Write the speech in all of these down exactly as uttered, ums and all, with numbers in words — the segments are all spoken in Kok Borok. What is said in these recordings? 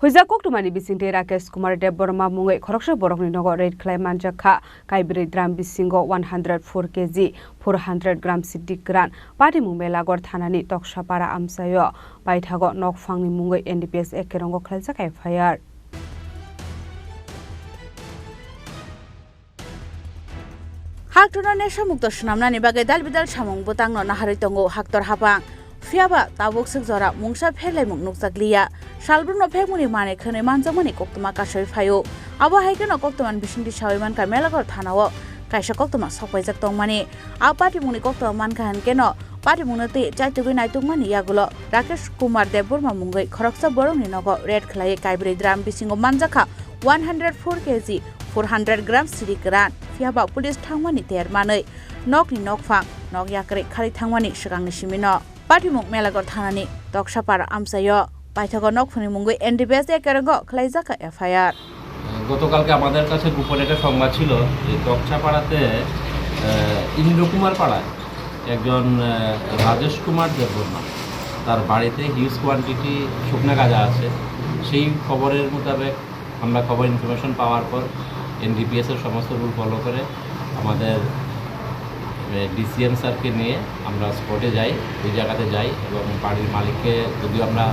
Puijak koktwmani bisingtwi Rakesh Kumar Debbarma mungwi khoroksa borokni nogo raid khlai manjak kha. Kaibrwi drum bisingo one hundred four K G, four hundred gram sidi kwran patimung Melagor thanani Toksapara amchaio. Paithago nokphangni mungwi N D P S ekerongo khlaijak F I R. Haktorno nesha mukto swnamnani bagwi dal bidal samung bwtangno naharwi tongo haktor hapang. Phiyaba tabuk swk jora mungsa pherlaimung nukjakliya. Salbrumno phekmungni manwi khwnwi manjakmani koktwma kasui phaio. Abo hai kheno koktwmani bisingtwi saui mankha Melagor thanao kaisa koktwma sokpaijak tongmani. A patimungni koktwma mankha hinkhe no patimungno twi chaitugwi naitukmani yagulo Rakesh Kumar Debbarma mungwi khoroksa borokni nogo raid khlaiwi kaibrwi drum bisingo manjakha one hundred four K G, four hundred gram sidi kwran. Phiyaba police thangmani ter manwi nokni nokphang nok yakrwi kharwi thangmani swkangni simino. Patimung Melagor thanani Toksapara amchaio paithago nokphangni mungwi N D P S ekerongo khlaijak F I R. গতকালকে আমাদের কাছে গোপন একটা সংবাদ ছিল যে তকছাপাড়াতে, আহ, ইন্দ্র কুমার পাড়ায় একজন, আহ, রাজেশ কুমার দেববর্মা, তার বাড়িতে হিউজ কোয়ান্টিটি শুকনা গাঁজা আছে। সেই খবরের মোতাবেক আমরা খবর ইনফরমেশন পাওয়ার পর এনডিপিএস এর সমস্ত রুল ফলো করে আমাদের, এ, ডিসিএম স্যারকে নিয়ে আমরা স্পটে যাই, ওই জায়গাতে যাই এবং বাড়ির মালিককে যদিও আমরা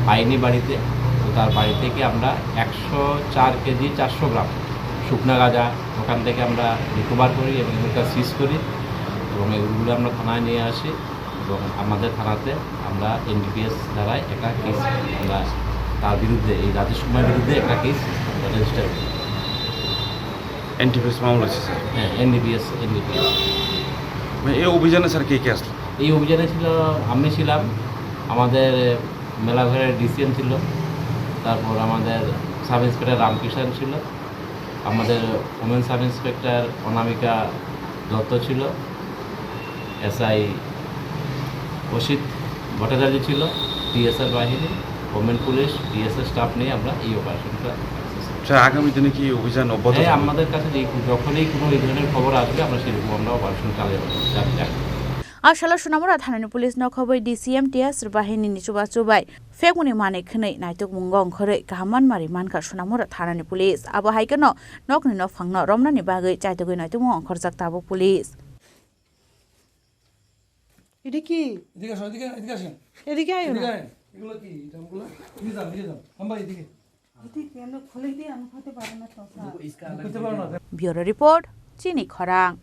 পাইনি বাড়িতে, তো তার বাড়ি থেকে আমরা একশো চার কেজি চারশো গ্রাম শুকনা গাঁজা ওখান থেকে আমরা রিকভার করি এবং এগুলোকে সিজ করি এবং এগুলো আমরা থানায় নিয়ে আসি এবং আমাদের থানাতে আমরা এনডিপিএস ধারায় একটা কেস আমরা তার বিরুদ্ধে, এই রাজেশ কুমার বিরুদ্ধে একটা কেস আমরা রেজিস্টার করি। এনডিপিএস মামলা হচ্ছে, স্যার? হ্যাঁ, এনডিপিএস, এনডিপিএস। মানে, এই অভিযানে, স্যার, কে কে আসলো? এই অভিযানে ছিল, আমি ছিলাম, আমাদের মেলাঘরের ডিসিএম ছিল, তারপর আমাদের সাব ইন্সপেক্টর রামকৃষ্ণ ছিল, আমাদের ওমেন সাব ইন্সপেক্টর অনামিকা দত্ত ছিল, এসআই অসিত ভট্টাচার্য ছিল, টিএসআর বাহিনী, ওমেন পুলিশ, টিএসআর স্টাফ নিয়ে আমরা এই অপারেশনটা সাকসেস করি। স্যার, আগামী দিনে কি অভিযান অব্যাহত হ্যাঁ, থাকবে? আমাদের কাছে যে যখনই কোনো এই ধরনের খবর আসবে, আমরা সেরকম আমরা অপারেশন চালিয়ে যাবো, চালিয়ে যাবো। A salo Sonamura thanani police no khobwi D C M T S bahini ni chubachu bai phekmani manwi khwnwi naitukmungo ongkhorwi kaham manmari mankha Sonamura thanani police. Abo hai kheno nokni nokphangno romnani bagwi chaitugwi naitukmungo ongkhorjak tabuk police. এটা কি? এদিকে আসো, এদিকে, এদিকে আসেন। এদিকে আয় না। এদিকে আয়। এগুলো কি? এই ড্রামগুলো? নিয়ে যান, নিয়ে যান। হাম্বা, এদিকে। খুলে দিয়ে আমি খেতে পারি না তো, স্যার। খুলতে পারো না। Bureau report, Chini Khorang.